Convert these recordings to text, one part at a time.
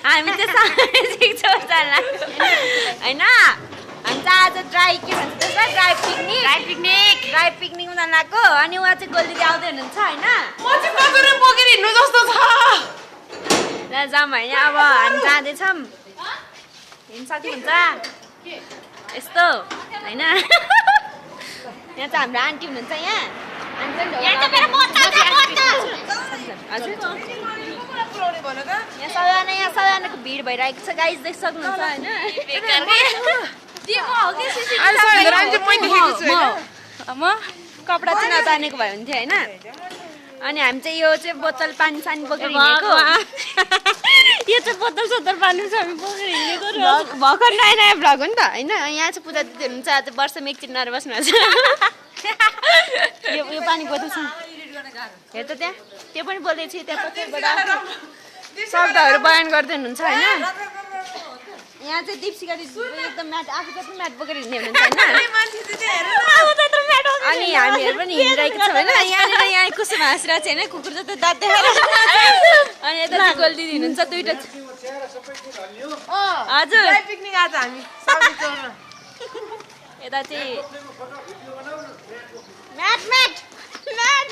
हामी चाहिँ सँगै सिक्छौँ जाला हैन हामी चाहिँ आज ड्राई के भन्छ त्यसलाई ड्राई पिकनिक हुन लागेको अनि उहाँ चाहिँ गोल्दी आउँदै हुनुहुन्छ हैन म चाहिँ कतुरे बोकेर हिँड्नु जस्तो छ ल जाम हैन अब हामी जाँदैछौँ हिँड्न सक्नुहुन्छ यस्तो हैन यहाँ चाहिँ हाम्रो आन्टी हुनुहुन्छ यहाँ यहाँ सबैजनाको भिड भइरहेको छ गाइस देख्न सक्नुहुन्छ हैन म कपडा चाहिँ नतानेको भए हुन्थ्यो हैन अनि हामी चाहिँ यो चाहिँ बोतल पानी सानी बोकेर हिँडेको यो चाहिँ बोतल सोतल पानी हामी बोकेर हिँडेको भर्खर नयाँ नयाँ भ्लग हो नि त हैन यहाँ चाहिँ पूजा दिदी हुनुहुन्छ आज वर्षमा एकचोटि नर बस्नुहुन्छ यो पानी बोतल छ हेर त त्यहाँ त्यो पनि बोल्दै छु त्यहाँ पछाडिबाट शब्दहरू बयान गर्दै हुनुहुन्छ हैन यहाँ चाहिँ दीपशिका दिदी एकदम म्याट आफू जस्तो म्याट बोकेर हिँड्ने हुनुहुन्छ हैन अनि हामीहरू पनि हिँडिरहेको छौँ हैन यहाँनिर यहाँ कसो हाँसिरहेको छ हैन कुकुर जस्तो दाँत देखाएर अनि यता चाहिँ गोल्दी दिदी हुनुहुन्छ दुईटा हजुर पिकनिक आज हामी यता चाहिँ म्याट म्याट म्याट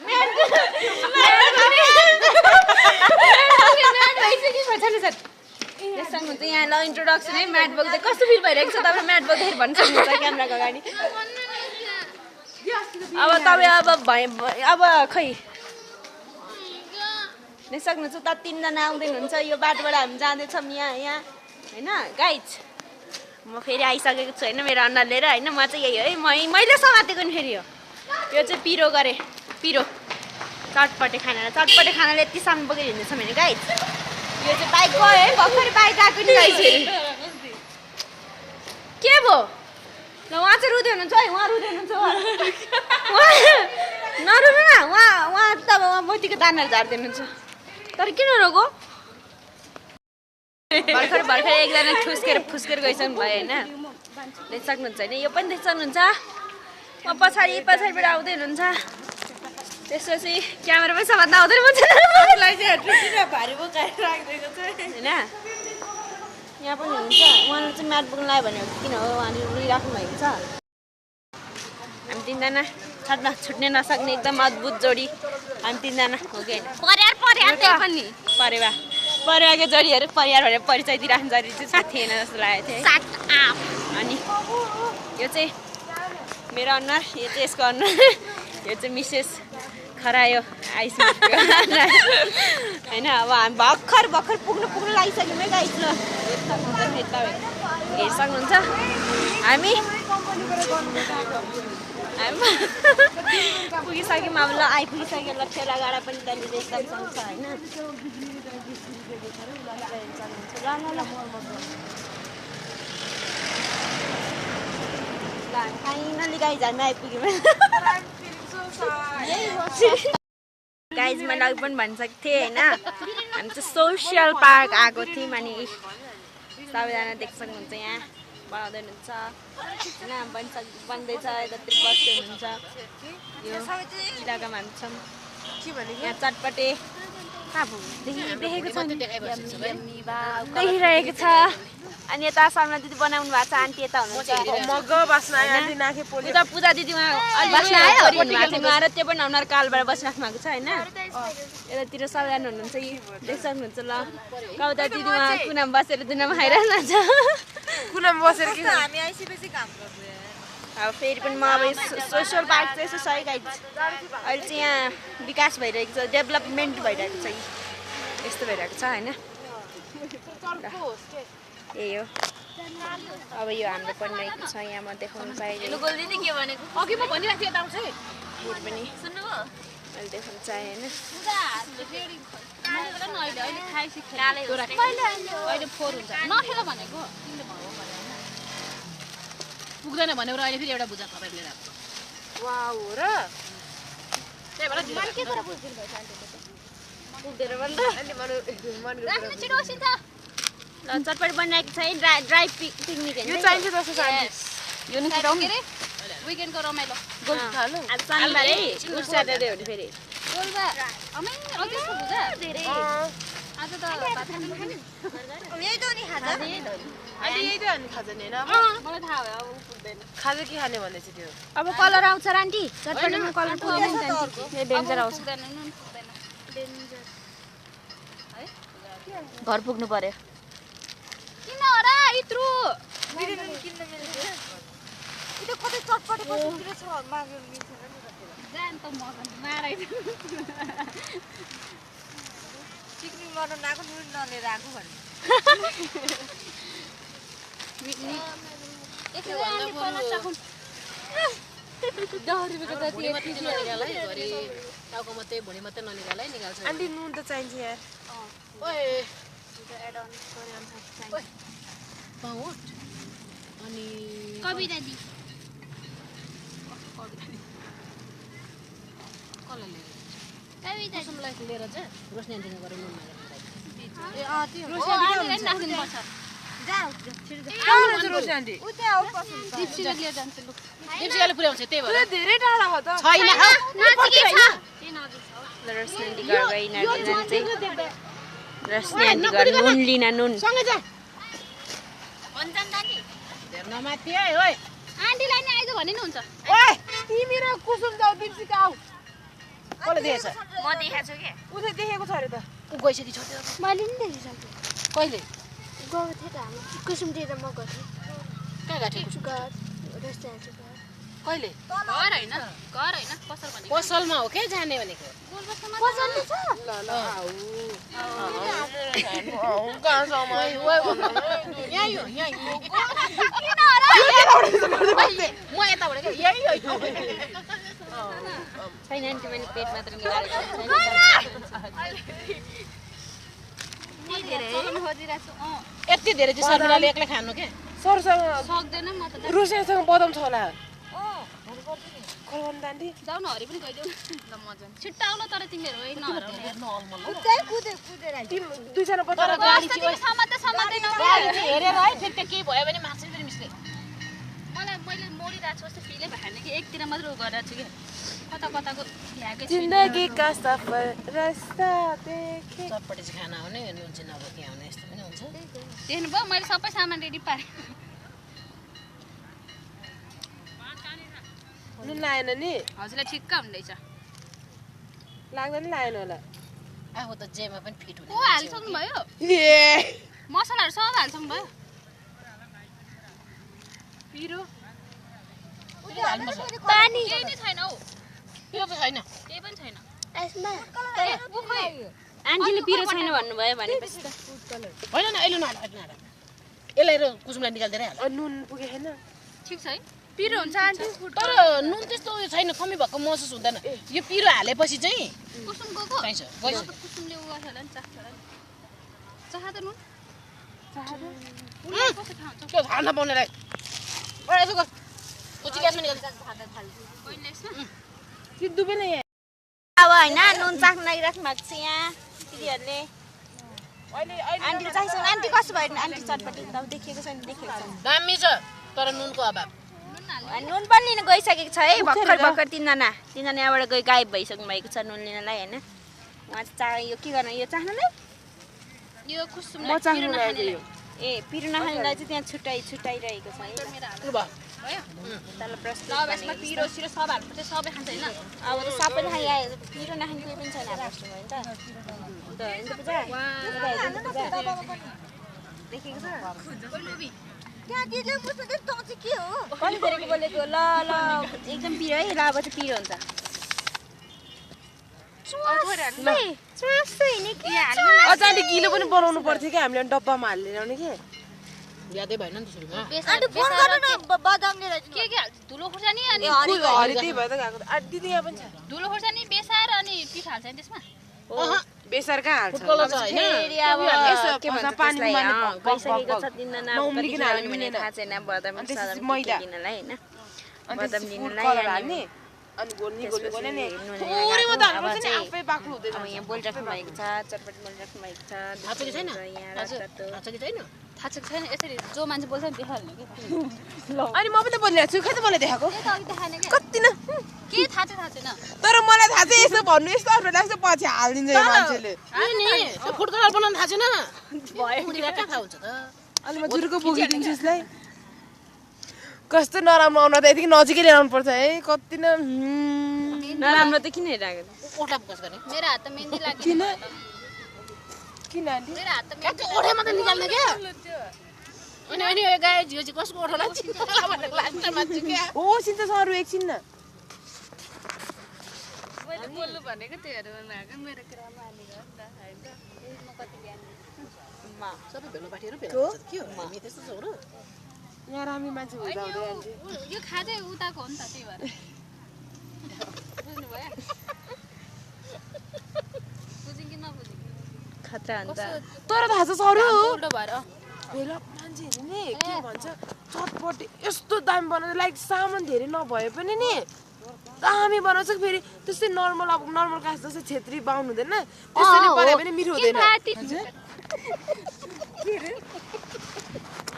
म्याट सक्नुहुन्छ यहाँ ल इन्ट्रोडक्सन है म्याट बोक्दै कस्तो फिल भइरहेको छ तपाईँ म्याट बोक्दाखेरि भन्न सक्नुहुन्छ क्यामेराको अगाडि अब तपाईँ अब खै देख्न सक्नुहुन्छ त तिनजना आउँदै हुनुहुन्छ यो बाटोबाट हामी जाँदैछौँ यहाँ होइन गाइज म फेरि आइसकेको छु होइन मेरो अन्डा लिएर होइन म चाहिँ यही है मैले समातेको नि फेरि यो चाहिँ पिरो गरेँ पिरो चटपटे खानाले यति सामान बोकेर हिँड्दैछौँ होइन गाइज यो चाहिँ बाइक गयो है भर्खरै बाइक आएको नि गाइज के भयो ल उहाँ चाहिँ रुँदै हुनुहुन्छ है उहाँ रुँदै हुनुहुन्छ नरुनु न उहाँ त अब उहाँ मोतीको दानाहरू झार्दै हुनुहुन्छ तर किन रोगो भर्खर एकजना फुस्केर गइसक्नु भयो होइन देख्न सक्नुहुन्छ होइन यो पनि देख्न सक्नुहुन्छ म पछाडिबाट आउँदै हुनुहुन्छ त्यसपछि क्यामेरा पनि समात्न आउँदैन होइन यहाँ पनि हुन्छ उहाँले चाहिँ म्याट बोक्नु लाग्यो भने किन हो उहाँले रुइराख्नु भएको छ हामी तिनजना छुट्नै नसक्ने एकदम अद्भुत जोडी हामी तिनजना हो कि होइन परेवाको जोडीहरू परिवार भनेर परिचय दिइराख्नु जरुरी चाहिँ साथ थिएन जस्तो लागेको थियो अनि यो चाहिँ मेरो अनुहार यो चाहिँ यसको अनुहार यो चाहिँ मिसेस खरायो आइसक्यो होइन अब हामी भर्खर पुग्नु लागिसक्यौँ है गाइस ल हेर्न सक्नुहुन्छ हामी पुगिसक्यौँ अब ल आइपुगिसक्यो ल ठेला गाडा पनि त्यहाँनिर एकदम छ होइन फाइनली गाइज हामी आइपुग्यौँ गाइज मैले अघि पनि भनिसकेको थिएँ होइन हामी चाहिँ सोसियल पार्क आएको थियौँ अनि सबैजना देख्न सक्नुहुन्छ यहाँ बनाउँदै हुनुहुन्छ होइन बन्दैछ यतातिर बस्दै हुनुहुन्छ यो जग्गामा हामी छौँ यहाँ चटपटे देखिरहेको छ अनि यता शर्मा दिदी बनाउनु भएको छ आन्टी यता हुनुहुन्छ पूजा दिदी उहाँ र त्यो पनि उनीहरू कालबाट बसिराख्नु भएको छ होइन यतातिर सबैजना हुनुहुन्छ देख्न सक्नुहुन्छ ल कविता दिदी उहाँ कुनामा बसेर दुनामा खाइरहनु छ अब फेरि पनि म अब सोसियल पार्क चाहिँ यसो सही गाइड अहिले चाहिँ यहाँ विकास भइरहेको छ डेभलपमेन्ट भइरहेको छ यस्तो भइरहेको छ होइन यही हो अब यो हाम्रो बनिरहेको छ यहाँ म देखाउनु पाइरहेको पनि मैले देखाउनु चाहेँ होइन पुग्दैन भनेर अहिले फेरि एउटा बुझा खबर लिएर वाउ र त्यही भएर चटपटी बनिरहेको छ है ड्राई पिकनिक यो चाहिन्छ जस्तो छ यो नि किराउ नि विकेन्डको रमाइलो गोल्फ खानु आज शनिबार है उर्सा दिँदै हो नि फेरि गोल्बा अमै अझै बुझा धेरै आज त भात खानु खाने यही त नि खाजा अहिले यही त अनि खाजा नि हैन अब मलाई थाहा भयो अब पुग्दैन खाजा के खाने भन्दैछ त्यो अब कलर आउँछ र आन्टी चटपटीमा कलर पुग्दैन नि आन्टी यो डेन्जर आउँछ पुग्दैन नुन पुग्दैन डेन्जर है घर पुग्नु पर्यो किन हरा इत्रु त्यो कतै चटपटी बस्नुतिर छ माग्यो जान त मगन मारै पिकनिक गर्न नाको नुन नलिएर आएको भन्नु एकछिन आन्टी पल्ला चाखौँ 10 रुपैयाँको त त्यो मात्रै ननिकाल है घरि टाउको मात्रै भुँडी मात्रै ननिकाल है निकाल्छ आन्टी नुन त चाहिन्छ यार ओए एड अन गरे अनुसार पाउट अनि कविता दी कसलाई लिएर कविता कुसुमलाई लिएर चाहिँ रोशनी आन्टीको गरेर नुन मागेर ए त्यो रोशनी राख्दिनु पर्छ रोशनी आन्टी उ त्यहाँ आउ पसन्द दिप्सीले लिएर जान्छ लु दिप्सीले पुर्याउँछ त्यही भएर धेरै टाढा हो त छैन नजिकै छ के नजिक छ रोशनी आन्टी घर गई नानी जान्छै रोशनी आन्टी घर नुन लिन नुन सँगै जा भन्छ नि दादी धेर नमाथि है ओइ आन्टीलाई नि आइज भने नि हुन्छ ओए तिमी र कुसुम जाऊ दिप्सिका आऊ कसले दिएछ म देखाएको छु के उले देखेको छ अरे त ऊ गइसकि छ त्यो मैले नि देखिसकेँ कहिले गएको थिएँ त हाम्रो कुसुम दिएर म गएको थिएँ कहाँ गएको थियो कहिले घर होइन पसल भने पसलमा हो के जाने भनेको पसल छ ल ल आऊ कहाँ जाउँ यहाँ यो म यताबाट के यही हो छैन आन्टी मैले पेट मात्र निकालेको यति धेरै चाहिँ शर्मिलाले एक्लै खानु के सरसँग सक्दैन म त रोशनीसँग बदम छ होला कल गर्नु त आन्टी जाऊ न हरि पनि गइदेऊ ल म जाऊँ छिट्टो आउन तर तिमीहरू है तिमी दुईजना बदम तर गाडी चाहिँ समात्दै गाडी चाहिँ हेरेर है ठिक केही भयो भने माछा पनि मिस्ले मलाई मैले मोडिरहेको छु जस्तो फिलै भएन कि एकतिर मात्र उ गरिरहेको छु कि कता कताको भ्याएकै छु जिन्दगी का सफर रास्ता देखे चटपटी चाहिँ खाना आउने नुन चाहिँ नभएकै आउने यस्तो पनि हुन्छ देख्नुभयो मैले सबै सामान रेडी पारेँ नुन लाएन नि हजुरलाई ठिक्क हुँदैछ लाग्दैन लाएन होला आफू त जेमा पनि फिट हुने को हालिसक्नु भयो ए मसलाहरू सब हालिसक्नु भयो पिरो पानी केही नै छैन हौ यो त छैन केही पनि छैन आन्टीले पिरो छैन भन्नुभयो भनेपछि त होइन न अहिले नहाल यसलाई र कुसुमलाई निकालिदिएर हाल नुन पुगेन ठिक छ है पिरो हुन्छ आन्टी तर नुन त्यस्तो उयो छैन कमी भएको महसुस हुँदैन यो पिरो हालेपछि चाहिँ कुसुम गएको चाहिन्छ म त कुसुमले उ गर्छ होला नि चाख्छ होला नि चाह त नुन कसो खान्छ त्यो खान पाउनेलाई यसो गर उची ग्यासमा निकाल बहिनी यसमा सिद्धु पनि यहाँ अब होइन नुन चाख्नु लागिराख्नु भएको छ यहाँ दिदीहरूले आन्टीले चाहिन्छ आन्टी कसो भयो आन्टी चटपटी त देखेको छैन देखेको छैन दामी छ तर नुनको अभाव नुन पनि लिन गइसकेको छ है भर्खर तिनजना यहाँबाट गई गायब भइसक्नु भएको छ नुन लिनलाई होइन उहाँ चाहिँ यो के गर्नु यो चाख्नुलाई यो कुसुम म चाख्नु लागेको यो ए पिरो नखानेलाई चाहिँ त्यहाँ छुट्टाइरहेको छ है भयो तल प्रस्तुत ल अब यसमा पिरो सिरो सब हाल्नुपर्छ सबै खान्छ होइन अब त सबैले खाइ पिरो नखाने कोही पनि छैन हाम्रो भयो नि त देखेको छ कति धेरैको बोलेको ल एकदम पिरो है ल अब चाहिँ पिरो हुन्छ अचानक गिलो पनि बनाउनु पर्थ्यो कि हामीले डब्बामा हालेर ल्याउने के यादै भएन नि त सुरुमा के हाल्छ धुलो खुर्सानी अनि हरि त्यही भएर त गएको दिदी यहाँ पनि छ धुलो खुर्सानी बेसार अनि पिठ हाल्छ नि त्यसमा बेसार कहाँ हाल्छ कलर छ होइन फेरि अब के भन्छ पानी त्यसलाई, उमाल्ने गइसकेको छ तिनजना नउम्लिकन हाल्नु भने मिलेन। थाहा छैन बदाम अनि त्यसपछि सदाम मैदा। लिनलाई होइन अनि बदाम त्यसपछि लिनलाई food color अनि हाल्ने, अनि गोल्ने नि नुन थोरै मात्र अब हाल्नुपर्छ नि चाहिँ आफै बाक्लो हुँदैन अब यहाँ बोलिराख्नु भएको छ चटपटी बोलिराख्नु भएको छ थाहा छ कि छैन यहाँ थाहा छ कि छैन थाहा छ कि छैन यसरी जो मान्छे बोल्छ नि देखाइहाल्नु कि अनि म पनि त बोलिरहेको छु खै त मलाई देखाएको त्यही त अघि देखाएन क्या कति न के थाहा छैन तर मलाई थाहा छ यस्तो भन्नु यस्तो अर्को लाग्छ पछि हालिदिन्छ यो मान्छेले नि त्यो फुड कलर बनाउनु थाहा छैन भयो कहाँ थाहा हुन्छ त अनि म जुरुको बोकिदिन्छु यसलाई कस्तो नराम्रो आउन त यतिकै नजिकै लिएर आउनुपर्छ है कति न नराम्रो त किन हेरिरहेको ओठा फोकस गर्ने मेरो हात त मेहन्दी लाग्यो किन किन आन्टी मेरो हात त क्या ओठा मात्रै निकाल्ने क्या अनि अनि यो गाई झियो चाहिँ कसको ओठो लाग्छ भनेर लाग्छ मान्छे क्या हो सिन्त सर एकछिन न मैले बोल्नु भनेको त्योहरू भनेको मेरो कुरामा हालेको हो नि त होइन म कति बिहान सबै भेलो पाठीहरू भेलो के हो हामी त्यस्तो छौँ र यहाँ रामी मान्छे हुँदा हुँदै आन्टी यो खाँदै उताको हो नि त त्यही भएर बुझ्नुभयो बुझ्यो कि नबुझ्यो खतरा हुन्छ तर थाहा छ सर उल्टो भएर भेला मान्छेहरू नि के भन्छ चटपटी यस्तो दामी बनाउँछ लाइक सामान धेरै नभए पनि नि दामी बनाउँछ फेरि त्यस्तै नर्मल अब नर्मल कास्ट जस्तै छेत्री बाहुन हुँदैन त्यसरी बनायो भने मिठो हुँदैन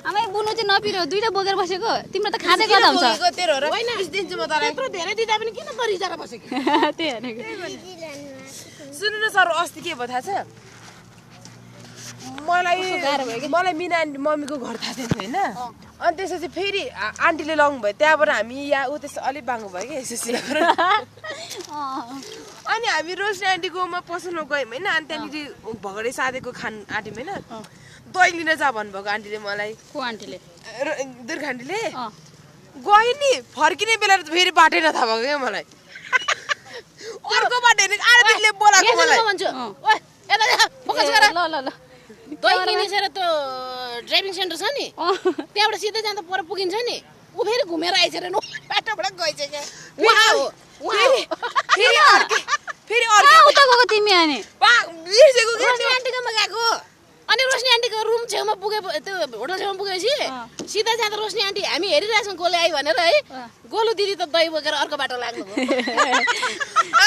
आमा बुनु चाहिँ नपिरो दुईटा बोकेर बसेको तिम्रो त खाँदै गर्दा हुन्छ तेरो र दिन्छु म तँलाई यत्रो धेरै दिँदा पनि किन गरिजाएर बसेको त्यही भनेको सुन्नु न सर अस्ति के भयो थाहा छ मलाई मिना आन्टी मम्मीको घर थाहा थिएन होइन अनि त्यसपछि फेरि आन्टीले लग्नु भयो त्यहाँबाट हामी यहाँ ऊ त्यस्तो अलिक बाङ्गो भयो कि एसएससीबाट अनि हामी रोशनी आन्टीकोमा पसलमा गयौँ होइन अनि त्यहाँनिर भगडे साधेको खान आँट्यौँ होइन दही लिन जा भन्नुभएको आन्टीले मलाई को आन्टीले दुर्गा आन्टीले गयो नि फर्किने बेला फेरि बाटै नथाहा भएको क्या मलाई अर्को बाटो हेर्ने आरतीले बोलाएको मलाई भन्छु ओए यता देख फोकस गर ल ल ल दही किनिसेर त्यो ड्राइभिङ सेन्टर छ नि त्यहाँबाट सिधै जाँदा पर पुगिन्छ नि ऊ फेरि घुमेर आइछ रे बाटोबाट गइछ क्या फेरि उता गएको तिमी अनि बिर्सेको के रोशनी आन्टीकोमा गएको अनि रोशनी आन्टीको रुम छेउमा पुगे त्यो होटल छेउमा पुगेपछि सिधा जाँदा रोशनी आन्टी हामी हेरिरहेछौँ गोले आयो भनेर है गोलु दिदी त दही बोकेर अर्को बाटो लाग्नु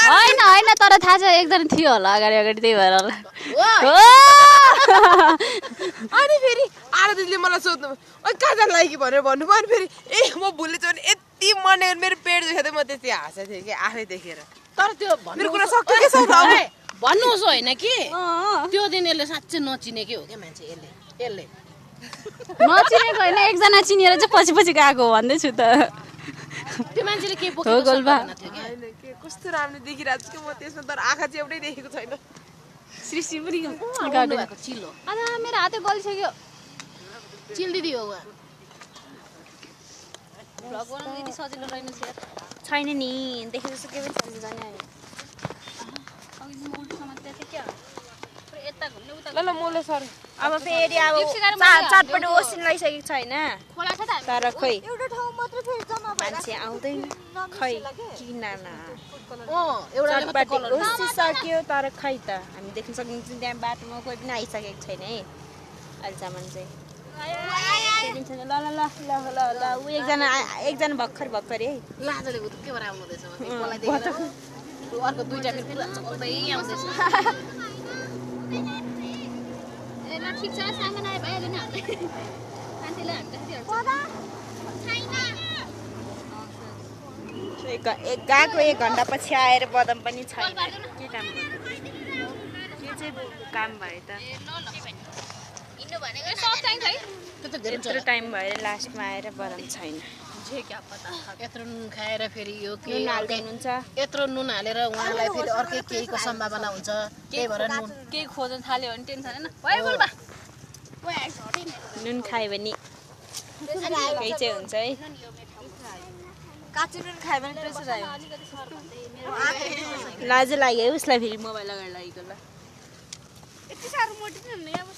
होइन होइन तर थाहा छ एकजना थियो होला अगाडि अगाडि त्यही भएर होला अनि फेरि आरतीले मलाई सोध्नु ओ कहाँ जान लागि भनेर भन्नुभयो अनि फेरि ए म भुलेछु भने यति मन मेरो पेट दुखेको म त्यति हाँसेको थिएँ कि आफै देखेर तर त्यो मेरो कुरा सक्यो के छ भन्नुहोस् होइन कि त्यो दिन यसले साँच्चै नचिनेकै हो क्या मान्छे यसले नचिनेको होइन एकजना चिनेर चाहिँ पछि पछि गएको हो भन्दैछु त त्यो मान्छेले के बोकेको सल्लाह थियो क्या होइन के कस्तो राम्रो देखिरहेको छु कि म त्यसमा तर आँखा चाहिँ एउटै देखेको छैन सृष्टि पनि भएको चिल्लो अनि मेरो हातै गलिसक्यो चिल दिदी हो उहाँ भ्लग बनाउनु यति सजिलो रहेन छैन नि देखे जस्तो के पनि छैन अघि उल्टो समाज त्यहाँ थियो क्या यता घुम्ने उता ल मोले सर अब फेरि अब चटपटी ओसिन लगाइसकेको छ होइन खोला छ त तर खोइ एउटा ठाउँ मात्र फेरि जम्मा मान्छे आउँदैन खै किन एउटा चटपटी ओसिसक्यो तर खै त हामी देख्न सकिन्छ त्यहाँ बाटोमा कोही पनि आइसकेको छैन है अहिलेसम्म चाहिँ ल ल ल ल ल ल ऊ एकजना भर्खर है लाजले के भएर आउनुहुँदैछ मलाई देखेर अर्को दुईटा फेरि पुरा चल्दै आउँदैछ ए ल ठिक छ सामान आयो भइहाल्यो नि हामीले मान्छेले हामी गएको 1 घन्टा पछि आएर बदम पनि छैन के काम के चाहिँ काम भयो त हिँड्नु भनेको सब चाहिन्छ है यत्रो टाइम भएर लास्टमा आएर बदम छैन यत्रो नुन खाएर फेरि यो के नुन हाल्नुहुन्छ यत्रो नुन हालेर उहाँलाई फेरि अर्कै केहीको सम्भावना हुन्छ त्यही भएर नुन केही खोज्न थाल्यो भने टेन्सन हैन भयो बोलबा नुन खायो भने केही चाहिँ हुन्छ है काँचो नुन खायो भने प्रेसर आयो लाज लाग्यो है उसलाई फेरि मोबाइल अगाडि लागेको ल यति साह्रो मोटी नि हुने अब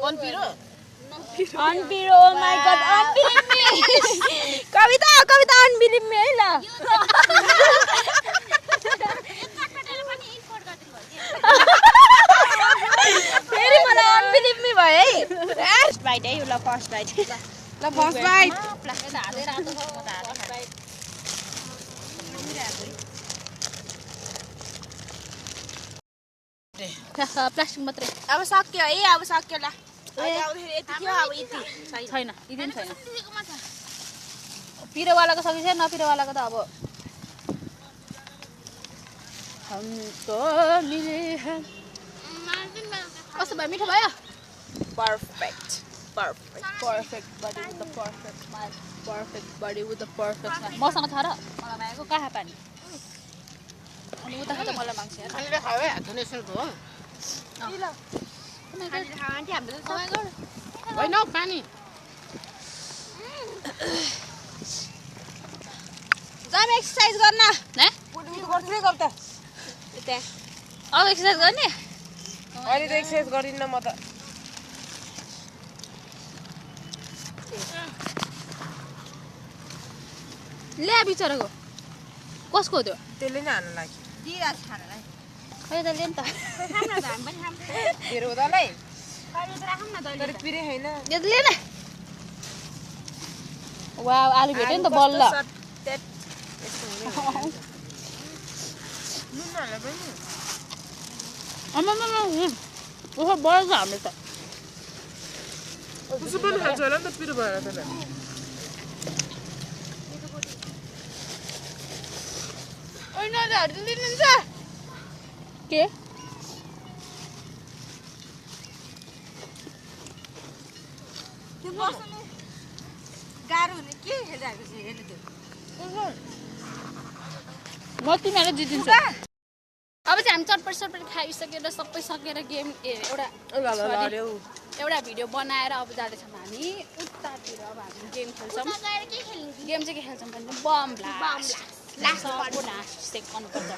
अनपिरो unbelieve oh my god unbelieve me Kavita unbelieve me है ल फेरि मलाई अनबिलिभ मी भयो है फर्स्ट बाइट है ल फर्स्ट बाइट ल फर्स्ट बाइट हालै रातो छ म त हालै प्लास्टिक मात्रै अब सक्यो है अब सक्यो ल अहिले आउँदाखेरि यति थियो अब यति छैन यदि पनि छैन पिरोवालाको सकिन्छ नपिरोवालाको त अब कस्तो भयो मिठो भयो perfect perfect body with the perfect smile perfect body with the perfect smile मसँग छ र मलाई मागेको कहाँ पानी अनि उता खाँदा मलाई माग्छ यार खानेले खायो है धुने सुट हो होइन हौ, पानी जाम एक्सर्साइज गर्न ने गर्छु गर्दा त्यहाँ अब एक्सर्साइज गर्ने अहिले त एक्सर्साइज गरिन्न म त ल्या बिचराको कसको हो त्यो त्यसले नै हान्नु लाग्यो दिइरहेको छ खानालाई खै त ल्याउँ त धेरै हुँदालाई राखौँ न तर पिरे होइन यो त ल्या न वा आलु भेट्यो नि त बल्ल नुन हाल्नु पनि आमा ओहो बल्छ हाम्रो त उसो पनि खान्छ होला नि त पिरो भएर त के त्यो बस्नु गाह्रो हुने के हेरिरहेको छ हेर्नु त्यो म तिमीहरूलाई जितिन्छु अब चाहिँ हामी चटपट खाइसकेर सबै सकेर गेम एउटा भिडियो बनाएर अब जाँदैछौँ हामी उतातिर अब हामी गेम खेल्छौँ गेम चाहिँ के खेल्छौँ भने बम ब्लास्ट गर्नुपर्छ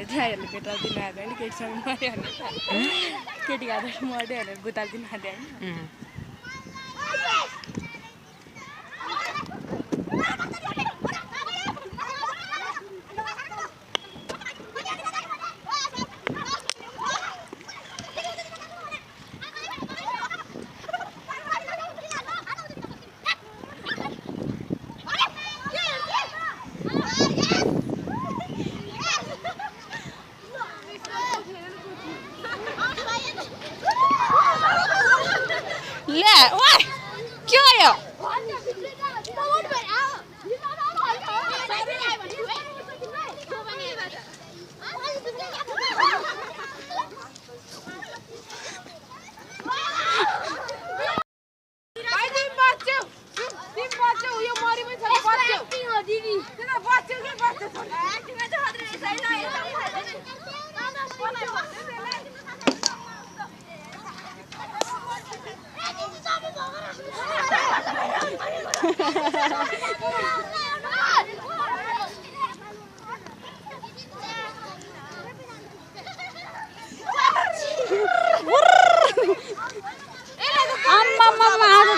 केटाहरूले केटाल्दिनु हाल्यो होइन केटीसँग मऱ्यो भने केटी खाँदा मऱ्यो भनेर गुताल्दिनु हाल्यो होइन के भयो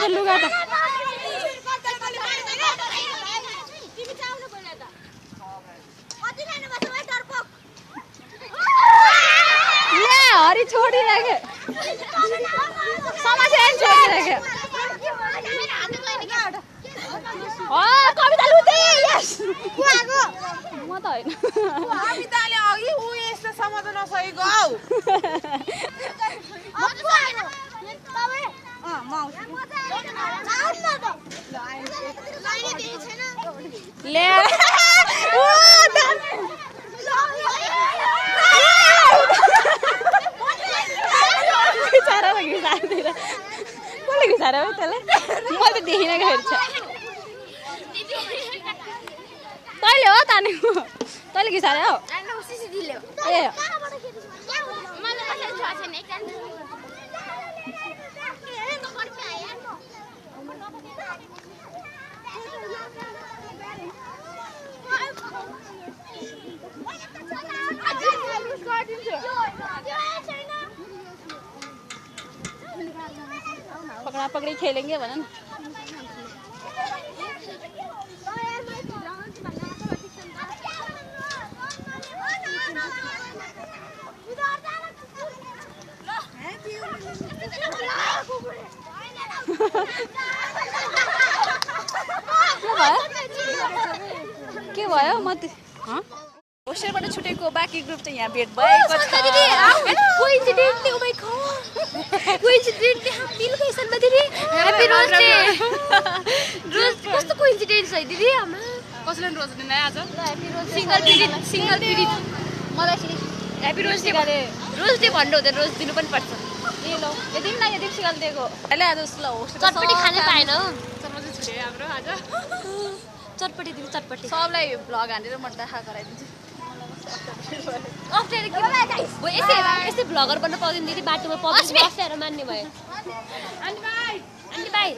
लुगा त हरि छोडिराख्यो समस्या छोडिराख्यो कविता लुते म त होइन कविताले अघि ऊ यस्तो समाधान नसकेको हौ कसले घिसाएर हो त्यसलाई मैले त देखिनँ हेर्छ तैँले हो तानेको तैँले घिसाएर हो ए Yo, पकड़ा पकड़ी खेलेंगे भन न के भयो म होस्टेलबाट छुटेको बाँकी ग्रुप चाहिँ यहाँ भेट भएको छ coincidentally oh my god coincidentally हम मिल गए सन दिदी हैप्पी रोज डे रोज कस्तो कोइन्सिडेन्स है दिदी आमा कसले रोज दिन आज सिंगल पीरियड मलाई हैप्पी रोज डे भन्नु हुँदैन रोज दिनु पनि पर्छ ए ल यदि न यदि सिकाल दिएको अहिले आज ल होस्टेल चटपटी खानै पाएन चटपटी छुट्यो हाम्रो आज चटपटी दिनु चटपटी सबलाई भ्लग हानेर म देखा गराइदिन्छु अप्ठ्यारो के भयो यस्तै भ्लगर बन्न पाउँदैन दिदी बाटोमा पब्लिक अप्ठ्यारो मान्ने भयो आन्टी भाइ